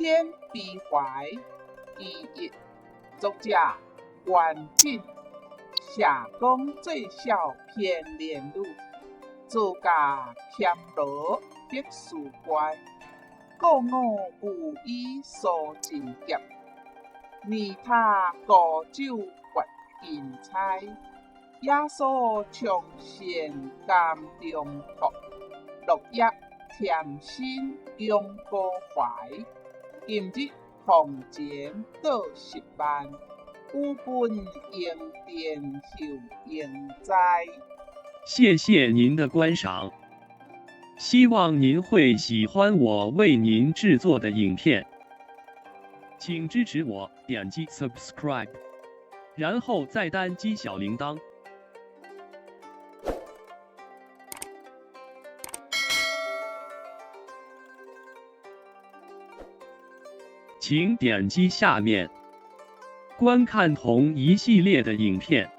篇悲懷其一，作者袁進。社公最少偏憐女，座駕戕羅逼事乖。故我無意蘇貞俠，年他沽酒掘金釵。野蓑長線甘中託，落葉添身強高懷。今日紅錢倒10萬，有本應殿後應哉。謝謝您的觀賞，希望您會喜歡我為您製作的影片，請支持我點擊 subscribe，然後再單擊小鈴鐺。請點擊下面觀看同一系列的影片。